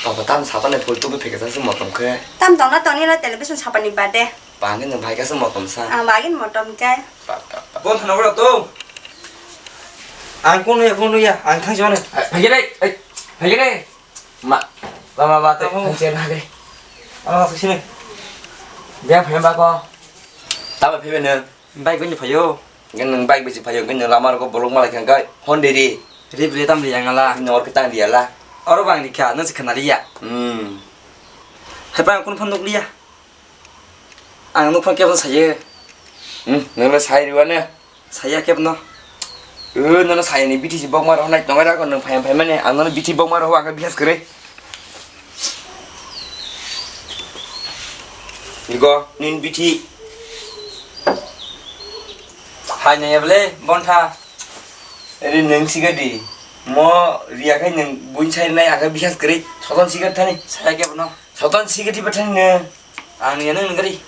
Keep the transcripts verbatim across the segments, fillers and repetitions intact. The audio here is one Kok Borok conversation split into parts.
Obo tam sapani phul tubu phekesa se motom khe. Tam tongna tongni no television sapani bade. Bangin no bhai kasa motom sa. Ang bagin motom khe. Pa, pa, pa. Bon thana bro to. Ang kono ya, kono ya, ang thang jone. Phai gele, ai, phai gele. Ma, ba, ba, ba, te, oh, thang chen hage. Ano sa sini. Dia phai ba ko. Tama phai ne. Bike bai phaio. Nang bike bai phaio, nang lama rok bolok malai kha kai. Honda ri. Ri bre tam ri angala. Nor ke tang ri ala. Oro bang ri kha, nang se khana ri ya. Hmm. Hai bang kun phan nuk ri ya. Ang nuk phan kebo saye. Hmm, nang le sai ri wane. Saya kebo no. Eh, nono saya ni B T C bok mar honai tongai ra ko nang phai phai mane. Ang nono B T C bok mar ho ang bias kere. Igo, nin bithi. Hai nai able, bon tha. Ere neng siga di. Mo riya khai neng buin sai nai aga bihas kere. Soton siga thani. Saya ke bono. Soton siga di bathani ne. Ang ya neng gari.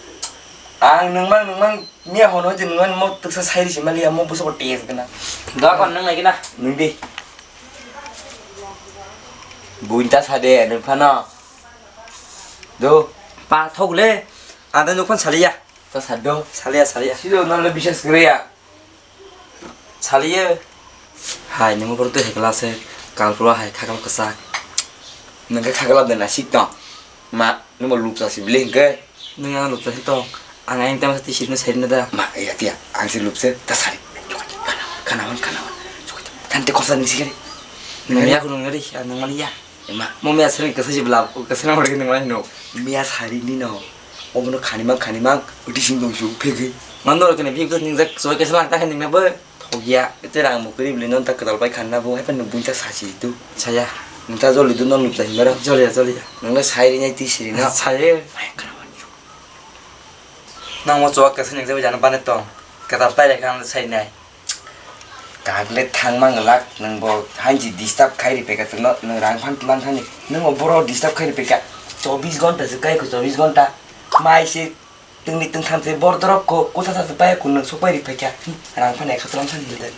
Ang neng mang, neng mang, miya hono je neng mang mo tuksa sai ri simali ya mo buso ko tes gana. Da kon neng lagi na. Neng di. Buin ta sa de, neng phano. Do. Pa thok le. Ada nukhan saliya. Ta sado. Saliya, saliya. Silo nang le bisas kere ya. Saliya. Hai, nang bor tu hekla se. Kal pro hai khakal kasa. Nang ke khakal de na sik to. Ma, nang bo lupsa si bile ke. Nang ang lupsa si to. Ang ang tem sa ti sik na sai na da. Ma, ya tia. Ang si lupsa ta sari. Kana wan, kana wan. Tante korsa ni sikari. Nang ya kunung ngari, nang mali ya. Ema. Mo miya sari kasa si bla, kasa na hori nang mali no. Miya sari ni no. Obono khanimang, khanimang, uti sing dong su, phege. Mando kene phege ningjak, soi kaisa lang ta khe ningna bo. Thokya, ete rang mukri bili non ta kwtal pai khanna bo, hai phan nung buinta sachi tu. Saya. Nung ta joli du non lupsa himaro. Joliya, joliya. Nung na sai ri nai ti siri na. Saya. Mai kana wani. Nang mo chuak kaisa ningjak jana bane tong. Kwtal pai lekha ang sai nai. Kagle thangma ngwlak, nwng bo hanji disturb khai ri peka twngno, nwng rang phan twlang thani. Nwng bo boro disturb khai ri peka. Chobis ghonta se kai ko, chobis ghonta. Mai se twngni twngtham se bor dorok ko, kotha sa se pai ko, nwng sok pai ri peka. Rang phan ekso twlang thani de.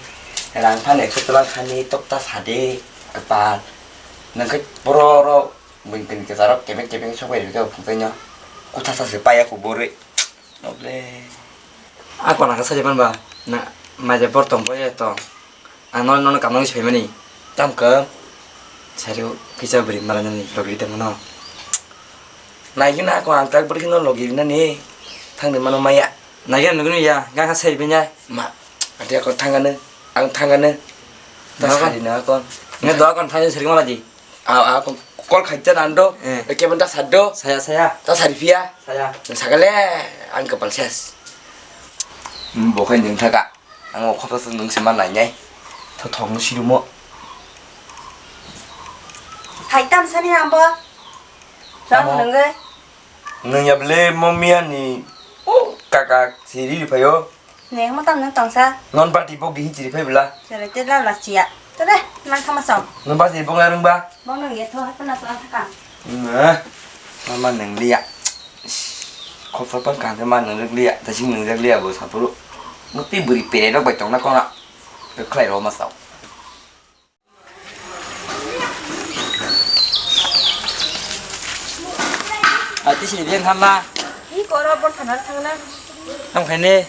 Rang phan ekso twlang thani tokta sade, kwpal. Nwng khai boro ro, bwing twngni kwcharo kebeng kebeng sok pai ri peka phung thaino. Kotha sa se pai ya ko boro. Oble. A kona ka sajak man ba? Na, maja bor tong bo ya tong. Ang nono, nono kamnang si phaimani. Tam ka? Sari o kisa bwrwi mara nani logi tamo no. Nai gina ko ang tak bwrwi no logi nani. Thang de mano maya. Nai gina nugui ya, ga ka sai benya. Ma, ati ako thangane, ang thangane. Ta sari na kon. Nge do kon thang sari mala di. A, a, call khaita nando. Eh. Kebon ta saddo. Saya, saya. Ta sari phiya. Saya. Sagale, ang kapal ses. Hmm, bo khai nung thaka. Ang o khopsa nung se ma nai nai. Tho thong sirumo. Hai tam sani ambo. Tamo. Tamo nungge. Nung ya ble mo miya ni. O kaka siri phayo. Ne, mo tam nang tongsa. Non party bok di hichiri phai bla. Sere te la la sia. Te de, nang thama song. Non party bok la rung ba. Bok nang ye tho, hapna tho thaka. Na. Mama nang liya. Khopsa pan kan ma nang liya, ta sing nang liya bo sapuru. Nukti buri pere rok bai tongna kona. Khlai ro ma sao. Ati sini biang hama. Ih, koro bor thanar thangna. Ang khaine.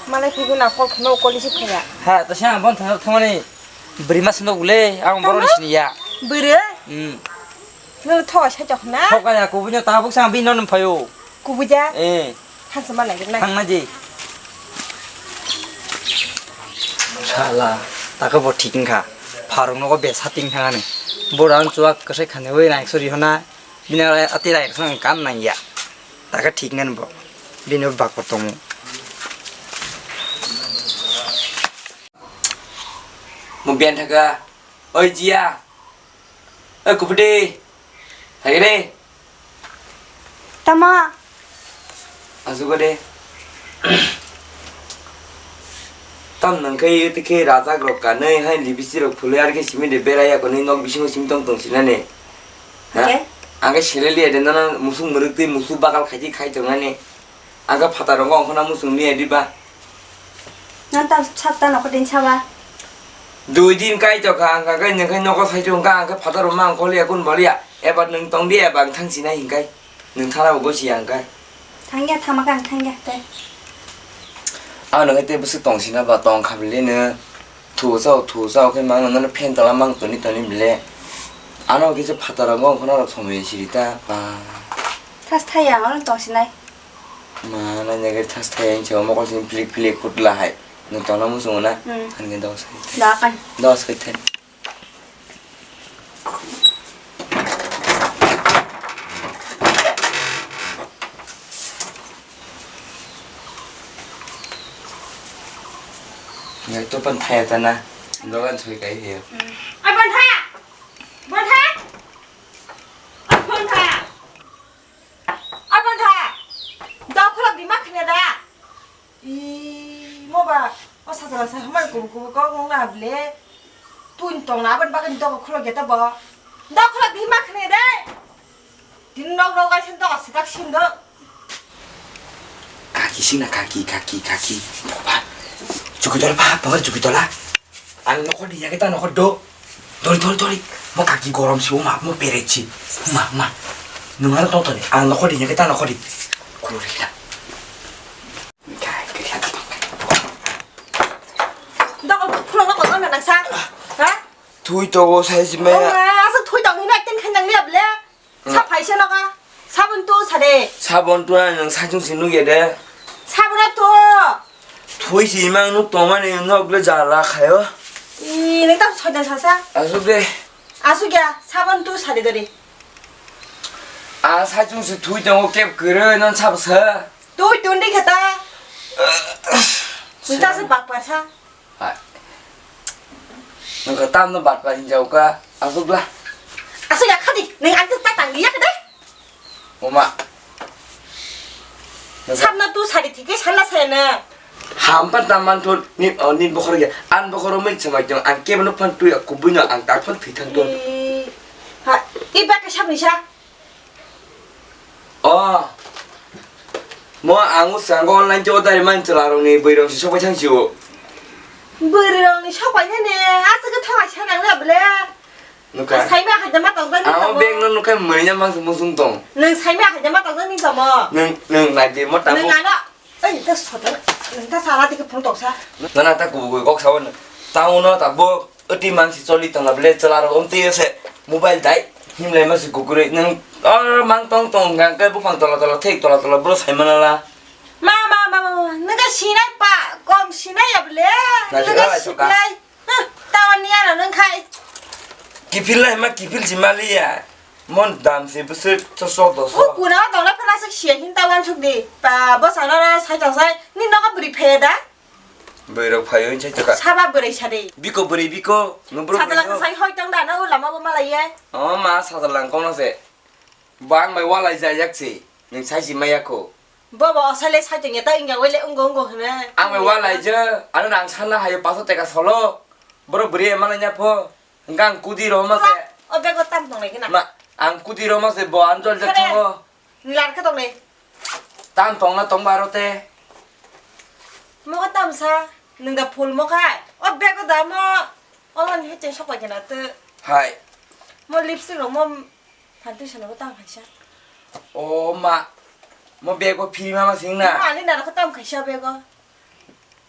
Malai phaigo na kol khno kol isi phaya. Ha, to siang bon thanar thangani. Beri mas no gule, ang boro ni sini ya. Beri? Hmm. Nang tho sai chok na. Thok ya ko bunyo ta buk sang bin non phayo. Kubuja? Eh. Hansa ma nai nai. Thang na ji. Sala, taka bo thik wngkha. Pharung nogo besa ting thang ani. Bo rang chuak kwsai khani wi nai suri hona. Bini ati rai sang kam nang ya. Taka thik ngan bo. Bini bak ko tongo. Mo bian thaka. Oi jiya. Oi, kupudi. Hai re. Tama. Asugo de. Tam nang kai tikhe rajak rok kanai hai libisi rok phulai ar khe simi de berai ya konai nok bisingo sim tong tong sinane. Ha? Oke. Ang khe seleli ede nana musuk muruk tei musuk bakal khaiji khai tongnani. Ang khe phatar rok ongkhorna muchung liya diba? Nang tam sat ta nokho din saba? Dui din kai tokha, ang khe nang khe nokho sai tongkha, ang khe phatar rok ma ongkhor liya kun baliya. Ebar nwng tong di, eba ang thang sinai hinkai. Nwng thana bo gosi ya hinkai. Thangya, thama khe ang thangya, tei. Ang nwng tei bwswk tong sina ba tong kha bile nw. Thu chao, thu chao khe mang nw fan tola mang toni toni bile. Ano kisa phataro wng khna rok thomwi siri ta. Ba. Thas thaya, ano tong sinai. Ma, na nyagir thas thaya, ang chao mokol sing philik philik khutla hai. Nwng tongna muchungo na? Hmm. Ani dos kai. Da kai. Dos kai thai. Ngai to pan thaya ta na. Dogan soi kai he. Ai, ban tha! Ban tha! Ai, ban tha! Ai, ban tha! Dok khulok di ma khne da? I, mo ba, o sajla sa hamar kubu kubu kok nung na ble. Tun tong na ban bagani dok khulok ya ta bo. Dok khulok di ma khne de. Din nok nok ai sen dok sitak sim do. Kaki sing na kaki, kaki, kaki. Ba, juki tola ba, ba juki tola. Ang nokho di yake ta nokho do. Dori, dori, dori. Mo kaki gorom si, ma, mo pere si. Ma, ma. Nung ano tong toni. Ang nokho di yake ta nokho di. Kuru ri na. Kai, kai, kai, kai. Dok, khulo dok, dok, nang sa. Ha? Thui to go sai si me. Oh, ma, asa thui tong hina tin khan nang liap le. Sa phaisa noka. Sabon tu sade. Sabon tu na nang sa chung si nuk ya de. Sabon tu. Thui si mang nuk tong mani nok le jala khayo. I, nang tam soidan sasa. Asuk de. Asuk ya, sabon tu sade dori. A sa chung si thui tong kep kere non sab sa. Tui tun di khata. Nang ta se bak par sa. Hai. Nang ka tam no bat pa hinjau ka. Asuk la. Asuk ya khadi. Nang ang ta tang ya khadi. Oma. Samna tu sari thike sana sana. Hampa taman thon ni, oh, ni bokhor ge. An bokhor mai chamai tong. Ang ke bano phan tu ya kubui no ang ta phan thwi thang ton. Eh, ha, i bak ka sab ni sa. Oh. Mo ang o sango online to dari man chwla rong ni bui rong si sopai thang si o. Bui rong ni sopai ne ne. Asa ke thawai sa nang le ble. Nukha. Sai ma haja ma tong ni. Ang o bag no nukha mani nya mang musung tong. Nang sai ma haja ma tong ni tamo. Nang, nang nai de mo tamo. Nang ano. Oi, ta sota. Nang ta sala dik phone toksa. Nana ta kubu kok sawan. Tamo no ta bo. Oti mang si choli tong la ble chwla rok omtwi se mobile dai himlai ma si kukurui nang or mang tong tong gang ke buphang tola tola thik tola tola bro sai mana la. Ma, ma, ma, ma, ma, nang ka sinai pa, kom sinai ya ble. Na nang ka sinai. Huh, tawan ni ano nang khai. Kifil lai ma kifil si mali ya. Mon dam se bwswk chosok dosok. O kuna tong la phana sik sia hin tawan suk di. Pa bo sana na sai tong sai. Ni nogo bwrwi phaya da? Bwrwi rok phaio hinsai tokha. Saba bwrwi sadi. Biko bwrwi biko. Nung bwrwi. Sajla bwrwi no. Sai hoi tong da no lama bo malai ye. O ma sajla kong no se. Bang bai walai jajak se. Nung sai si maya ko. Bo bo osai le sai tong ya ta ingya wele ungo ungo hne. Ang bai walai je. Ano nang sana hayo paso teka solo. Boro bwrwi mana nya pho. Hingke ang kudi rohoma se. O bego tam tongnai khe na? Ma, ang kudi rohoma se bo anjol jak thango. Nilar khe tongnai. Tam tongna tongba aro te. Moka tamsa, nwng da phul moka. O bego da mo. Olani hete sok pai khe na te. Hai. Mo lipstick rok mo. Phan twi sanabo tang kaisa. O ma, mo bego phiri mama sing na. Mo ani naro ko tam kaisa bego.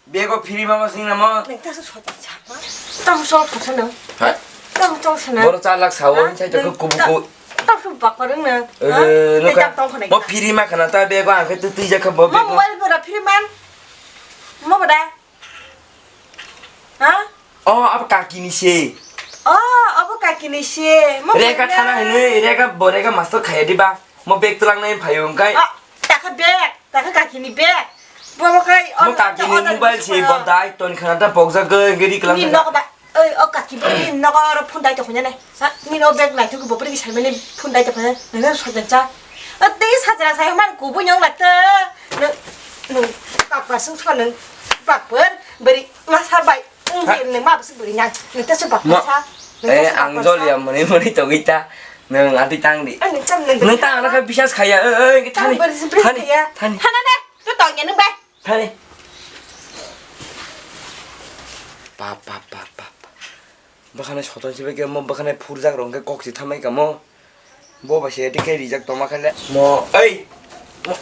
Bego phiri mama sing na mo. Nang ta so sota chapa. Tam so photo no. Ha? Tam to sana. Boro char lakh sao, ha? Hinsai to nang kubu ta-, ku. Tam so bak parung na. Eh, ha? Nang nuka. Tam tong khana. Mo phiri ma khana ta bego ang khe twi twi jakha bo mo bego. Mobile bora phiri man. Mo bada. Ha? Oh, abo kakini se. Oh, abo kakini se. Mo rega bhai thana na. Hinwi, rega bo rega master khaya diba. Mo bag twlang nai phayo wngkai. Ah, takha bag, takha kakini bag. Bo bo khai, mo oh, kakini oh, mobile se, oh, bo dai ton khana ta bokjak goi, geri klam. Ni nok ba, oi, o kaki bo ni nok oro phone dai to khunya nai. Ha, ni no bag nai thuk bo prik sai mani phone dai to khunya. Nang sajak cha. O tei sajra sai man kubu nyong la ta. Nang, nang, papa sung thon nang, papa, beri masa bai. Nwng bwswk bwrwi nang? Nwng ta swk bak sa? Eh, ang jol ya, mwnwi mwnwi tongwi ta. Nwng atwi tang di. Nwng tang na kha bisas khaya. Oi, oi, thani. Thani. Thani. Hana de, to tong ya nwng bai. Thani. Pa, pa, pa, pa, pa. Bwkhani soton sibai khe mo bwkhani phurjak rong khe kok si thamai kamo. Bo bai se tei khe rijak tongma khe le. Mo, ei, mo,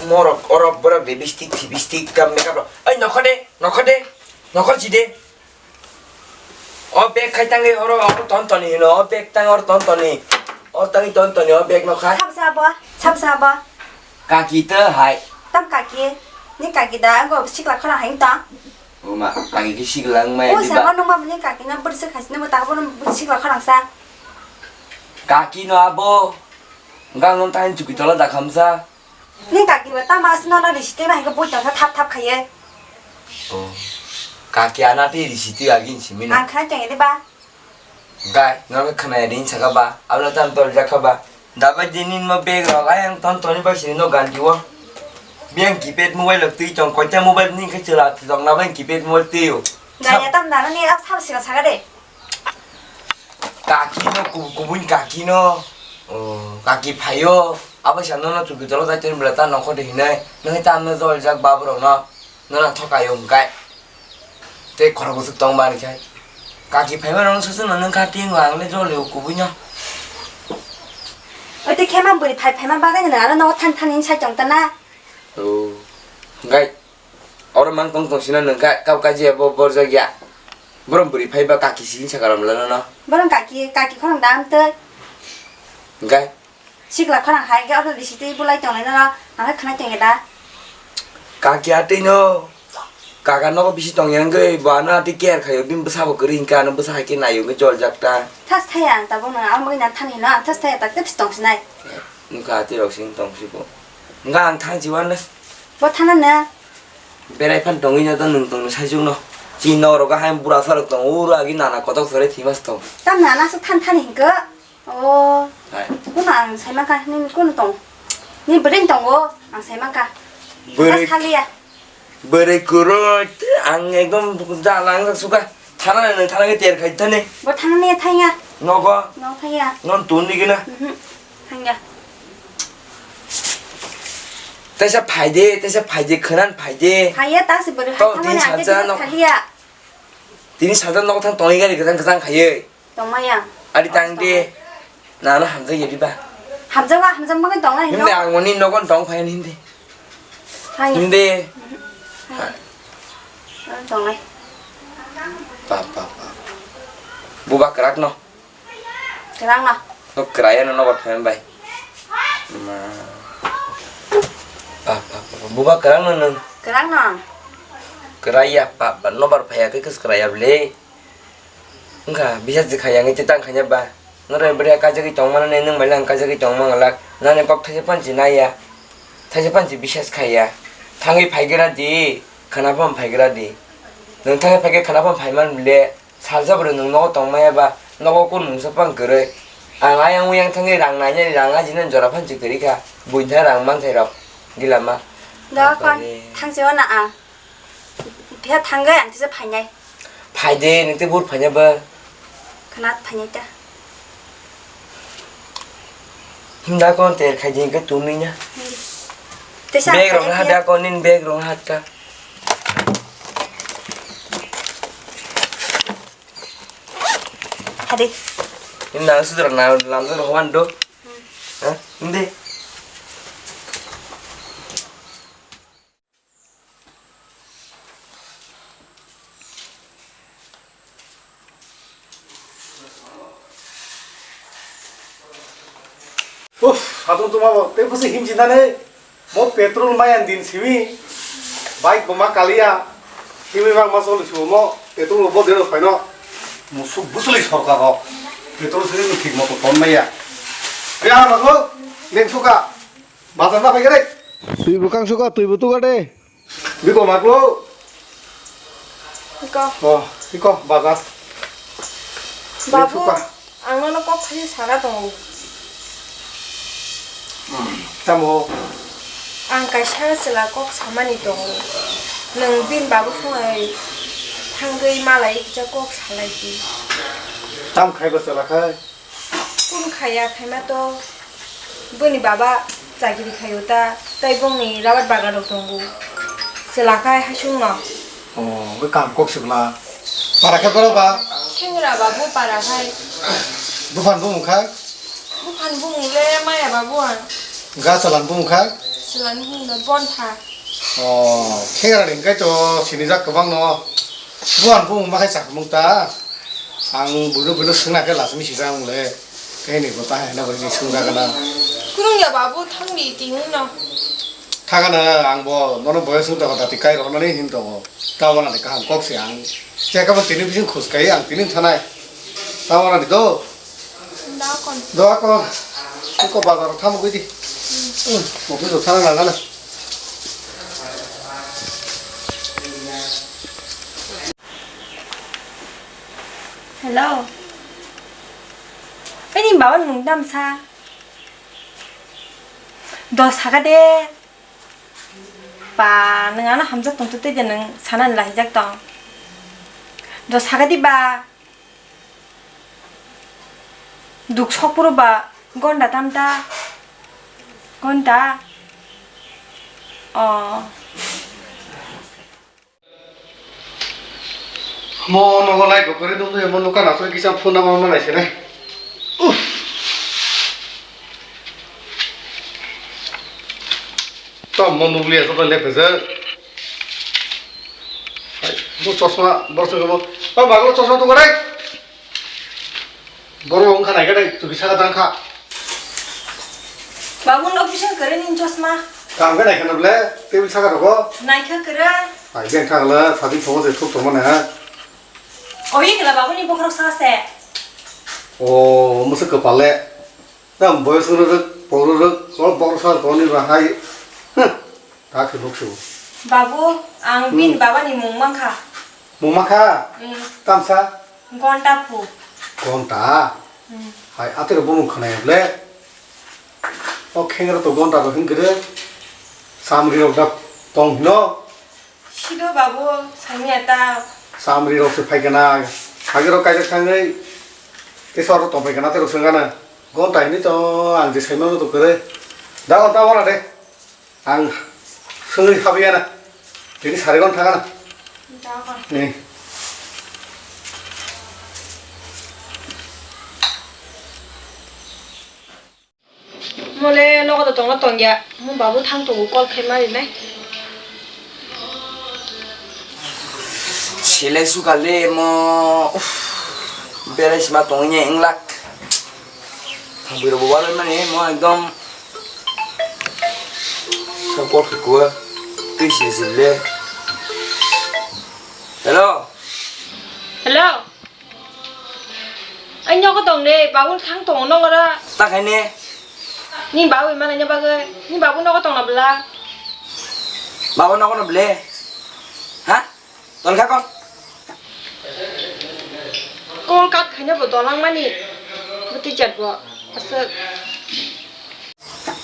morok, orok, borok de bistik, si bistik, kam makeup rok. Ei, nokho de, nokho de, nokho si de. O bag khai tangwi oro, oro ton toni hino, o bag tang oro ton toni. O tangwi ton toni, o bag no khai. Sab sabo, sab sabo. Kaki to hai. Tam kaki, ni kaki da, go sikla khorang hai ta. O ma, kaki ki sikla wng maya O di sama ba. Nung ba ni kaki na bwrwi se khai, nung ba ta bo sikla khorang sa. Kaki no abo. Gang non tain chuki tola da khamsa. Ni kaki ba tama asno na risi twi ba hingke bui tongsa thap thap khaye. Oh. Kaki ana twi risi twi agin simi no. Ang khna tong ede ba. Gai, no khe khna ede saka ba. Abla tam tor jakha ba. Dabai dini mo bag rok ayang ton toni ba sini no ganti wo. Biang keypad mobile rok twi tong koita mobile ni khe chwla twi tong na bai keypad mobile twi o. Gaya tam na ni ap sam sika saka de. Kaki no, ku-, kubun kaki no. Oh, kaki phaio. Abo sa nono chuki tolo jai toni bela ta nokho de hinai. Nang ta amno jol jak babu rok no. Nono thokayo hwnkai. Tei khorok bwswk tong bani khai. Kaki phaima rok swswk no nang kha tingo ang le jol yo kubui no. Oi te khema bwrwi phai phaima bagwi no ano nogo than than hin sai tong ta na. Oh. Hwnkai. Oro mang tong tong sina nung kha, kau kaji abo borjak ya. Borom bwrwi phai ba kaki si saka rom lano no. Borom kaki, kaki khorang dam tei. Hwnkhe? Sikla khorang hai khe oro bisi tei bulai tong lai no, ang khe khna tong da. Kaki atwi no. Kaka nogo bisi tong yang khe, bo ano atwi care khayo, bini bwsa bo kwrwi hwnkhe ano bwsa hai khe nayo hwnkhe jol jak ta. Thas thaya ang tabuk no, ang bagwi na thani no, ang thas thaya tak tei bisi tong sinai. Nung kha atwi rok sing tong si bo. Hwnkhe ang thang si wan le. Bo thana na. Berai phan tongwi no to nwng tongno saichung no. Chini nok rogo hai bura sa rok tongo, uro agi nana kotok sore thima se tong. Tam nana se than thani hingke. O. Hai. Kuno ang sai mangka, nini kuno tong. Ni bwrwi tongo, ang sai mangka. Bwrwi. Saliya. Bwrwi kuro, ang ekdom jala ang suka. Thana nang thana ke ter khai thani. Bo thana ne thaya. Nogo. No thaya. Non tun ni gina. Mhm. Thaya. Tesa phaide, tesa phaide, khwnan phaide. Thaya ta se bwrwi hai thana ne ante salsa no. Thaliya. Tini salsa no thang tongni gari gajang gajang khaye. Tongmaya. Ari tang de. Nano hamjak ya diba? Hamjak wa, hamjak mangin tongna hino. Hinde ang moni nogon tong phayan hinde. Hinde. Tongnai. Pa, pa, pa. Buba kerak no. Kerak no. No keraya no nogot phayan bai. Ma. Pa, pa, pa, pa. Buba kerak no nung. Kerak no. Keraya pa, pa, nobar phaya ke kes keraya ble. Wngkha, bisa je khaya wngwi tei tang khanya ba? Norok bwrwi kaijagwi tongmani, nwng bai lang kaijagwi tongma wng lak. Nani kok thaisa panchi naiya, thaisa panchi bisas khaiya. Thangwi phaigra di, khwna phano phaigra di. Nwng thangwi phaikhe khwna phano phaiman bile, salsa bwrwi nwng nogo tongmaya ba, nogo kun mungsa pang kwrwi. Ang ayang uyang thangwi rang nainani rang ajinani jora phanchi kwrwi kha, buini thang rang manthai rok, gila ma. Da kon, thangsi o na ang. Phiya thangwi ang tisa phainai. Phaide, nung tei bur phaina ba? Khna phainai ta. Himda kon ter khai jing ke tunui na. Tisa bag rong phainai hat phiya. Da kon nin bag rong hat ka. Hadi. Himda sudra na lamdor hoan do. Hmm. Ha? Himde. Uff, satung tuma bo tei bwswk himjinani mo petrol maya din simi bike bo ma kaliya himwi bang ma choli sumo petrol bo dero phaino musuk bwswli sorkar rok petrol simi thik moto ton maya. Kaya na ko leng suka. Bazar na paikhe de. Twi bo kang suka, twi bo tuga de. Biko maklo. Iko. Oh, iko bazar. Babu, suka. Ang nono kok thaisa sana tongo. Tamo. Ang kaisa chwla kok samani tongo. Nwng bini babu phungai thangwi malai kisa kok salai di. Tam khaiba chwla khai. Kun khaya khaima to bini baba chakiri khaio ta, tei bongni rabar bagan rok tongo. Chwla khai hasung no. Oh, bw kam kok sibla. Para khe boro ba? Thingra babu para khai. Buphan bumung khai? Buphang bumung le maya babu ang. Ga chalan bumung kha? Chalan bumung da bon tha. Oh, khe ra ring kai to sini jak kwbang no. Buhan bumung ma khai chak mung ta. Ang buru buru sungna khe las mi sijak mung le. Khe ni bo ta hai na bo ni sung jak na. Kurung ya babu thang di tini no. Thagana ang bo bono boyos wng tongo dati kai roknani hin tongo. Tabona ni kaham kok se ang. Chekabo tini bising khus kai ang tini thanai. Tabona ni do. Dakon. Do akon. Ko bazar tham gui di. Hmm, office thana nangana. Hello. Ani bawan mung dam sa. Do saka de. Ba, nwng ano hamjak tong twi de nwng sanani lahijak tong. Do saka di ba. Duk sokpuru ba, gonda tamta. Gonda. Oh. Mo nogo lai kokore dum dum mo nuka na soi kisa phone number ma lai sene. Uff. To mo nugli aso to le pese. Mo chosma bor se mo. O baglo chosma to korai. Boro wngkha naikhe dai, twi saka tangkha. Babu, no bisa kwrwi nini chosma. Tangkhe naikhe no ble, table saka rogo. Naikhe kwrwi. Ai, beng thangla, sadi thogo se thuk tongmani ha. Oi, kla babu ni bokhorok saka se. O, musu kwpal le. Tam boyos rwrwk, porwrwk, o bokhorok saka tongni ba hai. Huh. Ta khe nuk su. Babu, ang bini baba ni mung mankha. Mung mankha? Hmm. Tamsa? Gonta phu. Gonta? Hmm. Hai, atero bumung khwnaya ble. O khengra to gonta to hingkre. Samri rok da tong hino. Sido babu, samiya ta. Samri rok se phaikana. Hagiro kaijak thangwi. Tei sor tong phaikana, atero swngana. Gonta hini to ang je saimano to kwrwi. Da gonta wala de. Ang sungwi habiyana. Tini sarigon thangana. Ni. Mole nogo to tongna tongya. Mo babu thang tongo call khai mari nai. Silai sukale mo. Uff. Berai sima tongnya inglak. Thang biro bo walai mani mo ekdom. Support kua. Tui siri siri le. Hello. Hello. Ai nogo tong de, babu thang tongo nogo ra. Ta khai ne. Ni babu mana nya bagwi. Ni babu nogo tong na bla. Babu nogo no ble. Ha? Ton kha kon. Call cut khaina bo dolang mani. Buti chat bo. Aswk.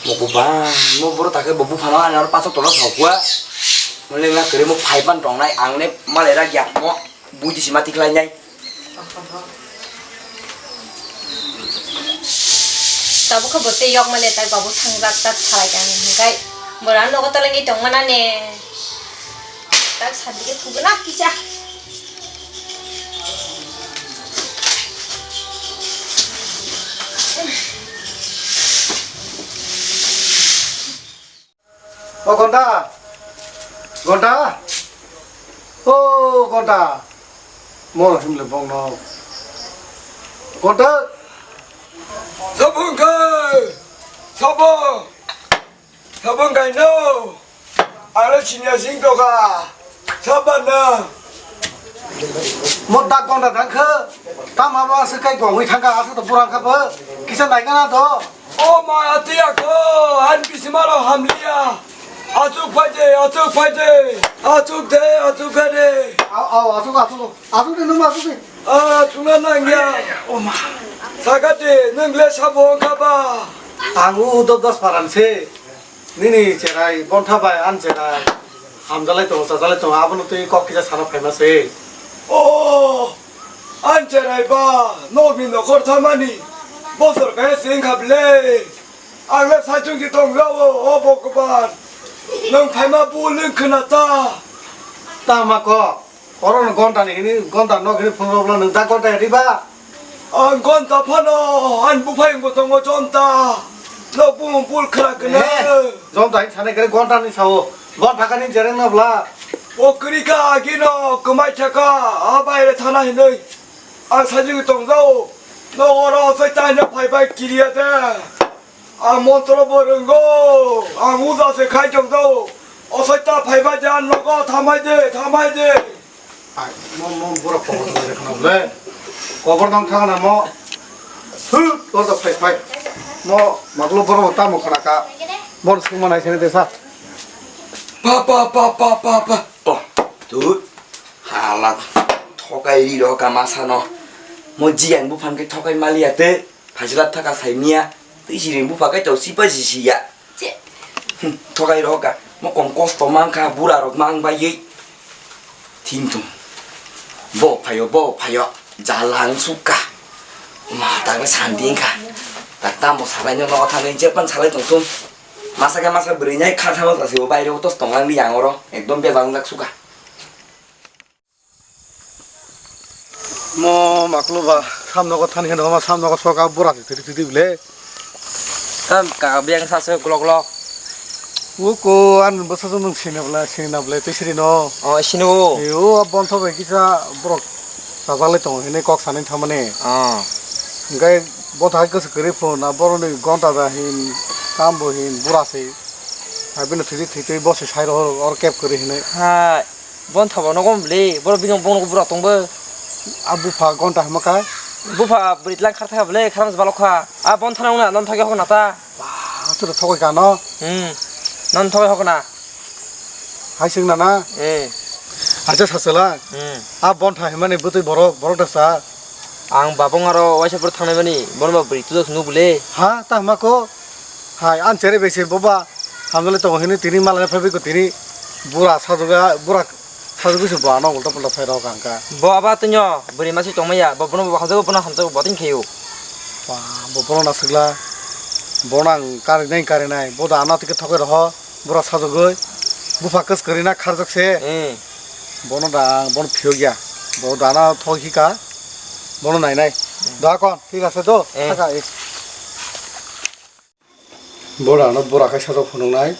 Mo ko ba, mo boro ta khe bo buphano ani aro paso tola sokwa. Mo le na kere mo phai pan tong nai ang le malai ra gyak mo. Buji si mati khlai nai. Tabuk khe bo tei yok male tak babu thangjak tak salai khe ang hwnkhai. Bora nogo tolengwi tongmana ne. Tak sadi khe thuguna kisa. O Gonta! Gonta! O Gonta! Mo himle bongno. Gonta! Sabung kai! Sabung! Sabung kai no! Aro sinya sing toka! Saban na! Mo dak Gonta thangkhe, tama ba se kai gongwi thangkha, aswk to burang kha bo, kisa naikana to. O ma atiya ko, han bisimalo hamliya. Achuk phaide, achuk phaide. Achuk de, achuk de. Au, au, achuk, achuk. Achuk de, nung achuk de. Ah, chungna nangya. O ma. Sagate, nung le sabo kaba. Ang u do dos paran se. Nini cherai, bontha bai, an cherai. Hamjalai tongo, chajalai tongo, abono twi kok kisa sana phaima se. O, an cherai ba, nokni nokhor thamani. Bosor kaya sing kha ble. Ang le saichung si tong jao, o Bhagwan. Nwng phaima bu lwng khna ta. Tama kok. Oro no gonta ni hini, gonta nok hini phone rok nwng da gonta ya diba? Ang gonta phano, ang buphai wngbo tongo jonta. No bumung bul khwra kena. Eh, jonta hin sanai kare gonta ni sao. Gonta kani jereng na bla. O kwrwi kha agino kwmai thaka, a baire thana hinwi. Ang sajwgwi tongjao. No oro soita hino phaibai kiriya de. Ang montro bo rwngo, ang uja se khai tongjago. O soita phaibai de, ang nogo thamai de, thamai de. Ai, mo, mo, borok kobor tong de khna le. Kobor tong thang na mo. Hu, kor da phai, phai. Mo, maglo borok tamo khna ka. Bor sung manai sene de sa. Pa, pa, pa, pa, pa, pa. Oh, tu. Hala, thokai ri ro ka masa no. Mo jiyan buphan ke thokai maliya te. Phaichwla thaka saimia, twi siring bupha kaitor sipa si siya. Che. Hmm, thokai rok ka, mokong kosto mankha, bura rok mang baiwi. Thim thum. Bo phaio, bo phaio, jala ang sukha. Ma, takle santi wngkha. Tak tamo salai no, no thangwi jepan salai tong thum. Masa khe masa bwrwi nai kha thangma tasi bo baire o tos tong lang di yang oro. Ekdom bejal wngjak sukha. Mo maklo ba, sam nogo thani hino ma, sam nogo soka bura se thiri thiri bile. Tam ka biang sa se glok glok. Uko an bwsa jong nung sini bla, sini na bla, te siri no. O, sini o. E, o, a bontho bai kisa borok sajak lai tongo, hini kok sani thamani. O. Hingke bontho hai kisa kwrwi phone, na boroni gonta da hin, tam bo hin, bura se. Abino thiri thiri bo se sai ro, or kep kwrwi hinui. Hai. Bontha bo nogo bwle, borok bini bongni bura tongbo. A bupha gonta hima kha. Bupha bwrwi tlang kharthakha bwle, kharang se balokha. A bontha nang na, non thagi hokna ta. Ba, aswk thogoi kha no? Hmm. Non thogoi hokna. Hai swng na na? Eh. Acha sasala. Hmm. A bontha himani bwtwi borok, borok da sa. Ang babang aro waisa pore thangnai mani, bono ba bwrwi tudo thwngwi bwle. Ha, ta hima ko? Hai, ang chere bai se boba. Hamjale tongo hini tini malai phaibai ko tini. Bura sajuga, bura sajugwi se bo ano ulta pulta phai rok ang ka. Bo aba tunyo, bwrwi masi tongmaya, bo bono bo hamjago, bono hamjago, bo tin khayo. Ba, bo bono na sigla. Bono ang kari nai, kari nai. Bo da ano tike thokai roho, bura sajugwi. Bupha kwskwrwi na kharjak se. Hmm. Bono da ang, bono phiyok ya. Bo da ano thok hika. Bono nai nai. Da kon, thik ase do. Hmm. Thaka e. Bora no bora kaisa rok phunuknai,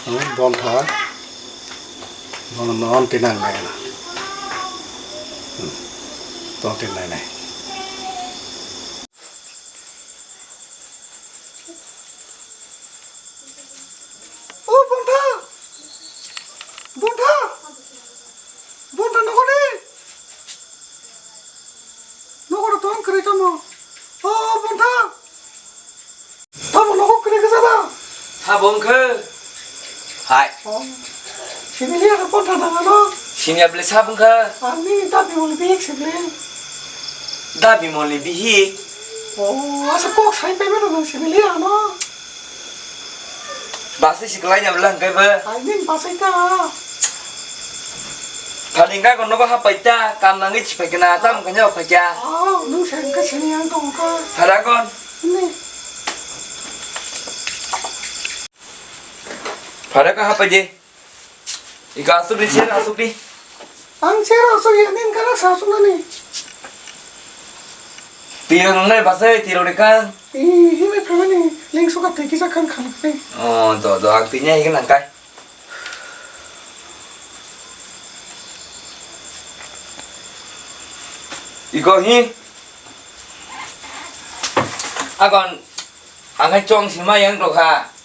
hmm, bontha. Bono non tinang nai na. Hmm, ton tin nai nai. O bontha! Bontha! Bontha nogo ni! Nogo ro ton kwrwi tamo. O bontha! Tamo nogo kwrwi kisa da? Sabo wngkhe. Hai. Oh. Sini liya ka bontha nang ano? Sini ya bwle sabo wngkha. Ani da Bimol ni bihik se bwle. Da Bimol ni bihik? Oh, asa kok sai pai mano nang sini liya ano? Basai si kwlai ya bwle hwnkhe bo? Ai, nini basai ta. Phani wngkha ko nogo hapai ta, kam nangwi si phai khe na, tam wngkha nw phai kha. Oh, nung sai wngkha sini ang tong kha. Phara kon? Ni. Phara ka hapai je. Ika asuk di, chair asuk di. Ang chair asuk ya, nin kana sa asuk nani. Tiro nang nai basai, tiro de kan. Ih, himai phamani, leng suka teki sa kan khan pe. Oh, do, do, ang tinya hikan nang kai. Iko hi. Akon, ang hai chong sima yang tokha.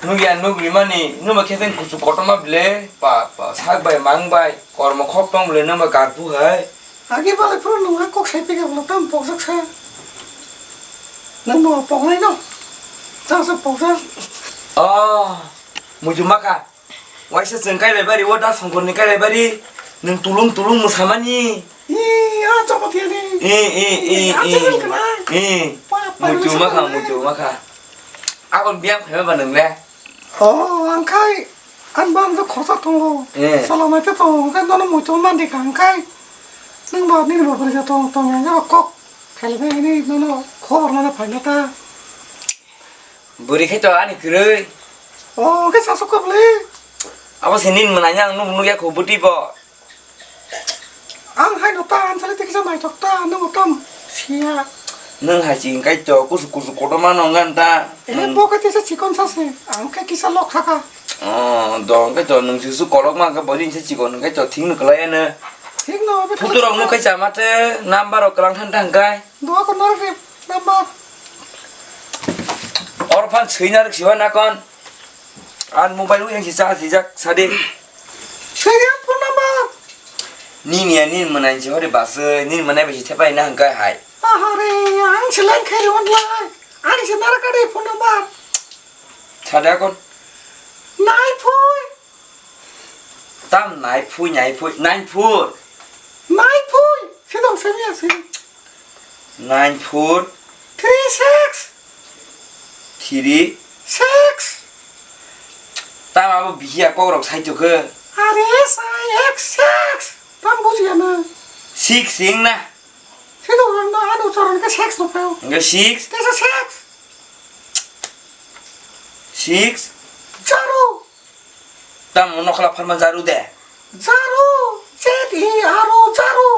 Nukya nukrimani, numa khe teng kuchuk kotorma bile, pa, pa, sak bai, mang bai, kormo khok tong bile, numa garpu hai. Agi balai phuru nung ha kok sai pika bwla tam pokjak sa. Nung bo poknai no. Tang sa pokjak. Oh, muju maka. Waisa chwng kailaibari, o da Songkorni kailaibari, nwng tulung tulung mwsamani. Ih, a chapatiani. Eh, eh, eh, a eh. Chapel kana. Eh. Pa, pa, muitu sa makha, kana. Muitu makha. Akon biyang khaima ba nwng le? Oh, ang khai, ang bang jo khorsa tongo. Eh. Salo mai te tongo, khai nono muitu mandi kha ang khai. Nwng ba nini ba bwrwi ja tong, tong yang ba kok. Khailaibai hini nono khobor mano phaina ta. Bwrwi khai to ani kwrwi. Oh, khe sasok kha bwle. Abo se nini mwnai ang nuk nuk ya kho bwtwi bo. Ang hai no ta, ang sale te kisa naithok ta, nwng tam. Ya. Nwng hai chikon kaitor, kusu kusu kotorma no wngkha ta. Ele, hmm, bo khe kisa chikon sa se. Ang khe kisa lok thaka. Oh, do, hwnkhe to nwng se su kolok ma khe bo din se chikon hwnkhe to thik no kwlai ano. Thik no, be photo rok thik nuk khe chama te number rok kwlang than tang kai. Dua ko norok ni number. Or phan sui narok siwa nakon. An mobile wi yang si cha si jak sadi. Sui ya phone number. Nini ya nini mwnai si hori basui, nini mwnai bai si thepai na hwnkhe hai. Ahare, ang se line khairi online. Ani se naraka de phone number. Sada kon? Nai phui. Tam nai phui, nai phui, nine four. Nai phui. Sidong sami asi. Nine four. Three six. Three. Six. Tam abo bihiya kokrok sai tokhe. Are S I X six. Tam bujiya na. Six sing na. Sidong rang no ano ucharon ke sex no phaio. Hwnkhe six. Tesa sex. Six. Jaru. Tamo nokla pharma jaru de. Jaru. Z E R U, jaru.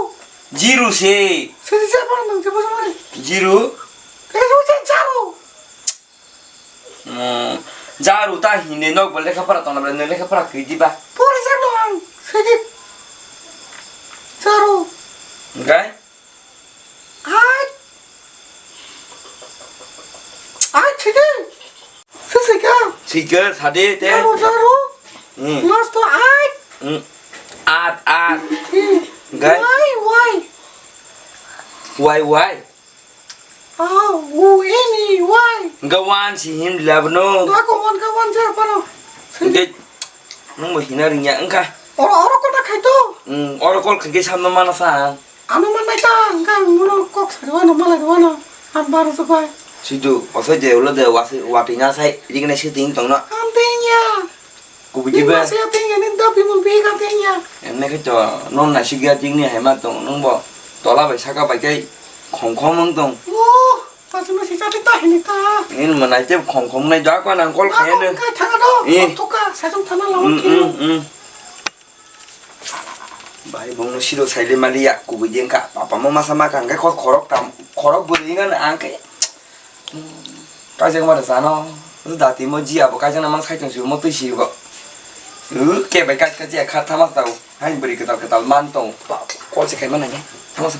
Jiru se. Sidi je pano nang je bujamani. Jiru. Tesa se jaru. Hmm, jaru ta hinde nok bo lekha pora tongna bole lekha pora kri diba. Pori jano ang sidi. Jaru. Hwnkhe? Ai. Ai, thike. Sisika. Thike, sade te. Jaru, jaru. Hmm. Last to ai. Hmm. At, at. Hmm. Gai. Why, why? Why, why? Ah, u, ini, why? Gawan si him labno. Dako wan gawan ja pano. Hwnkhe, nung bo hina ringya wngkha. Oro, oro kona khaito. Hmm, oro kol khaikhe samno mana sa. Ano mannai ta, hwnkhe ang bono kok sari wano, malai wano, ang baro se bai. Sidu, osai de, ulo de, wasi, watwi na sai, riknai se ting tongno. Ang ting ya. Kubui diba? Ni masa ya ting ya, ni da bimul bi ka ting ya. Emne khe to, non na sigya ting ni hai ma tong, nung bo tola bai saka bai kai khom khom wng tong. Oh, ta sima si chati ta hini ta. Ni mwnai te khom khom nai da ko nang kol khaye ne. Kai thanga do, eh. Kok thuka, sajong thana lawan. Mm, mm, mm. Bai bongno siro saile maliya, kubui de wngkha. Papa mo masa ma kha hwnkhe kho khorok tam, khorok bwrwi wngkha ang khe. Kaijak ma rwchano. Dati mo ji abo kaijak na mang sai tong si mo twi si bo. Ke bai kaijak je kha thama tao. Hai bwrwi kwtal kwtal man tong. Kol se khai ma nang khe. Thama sa.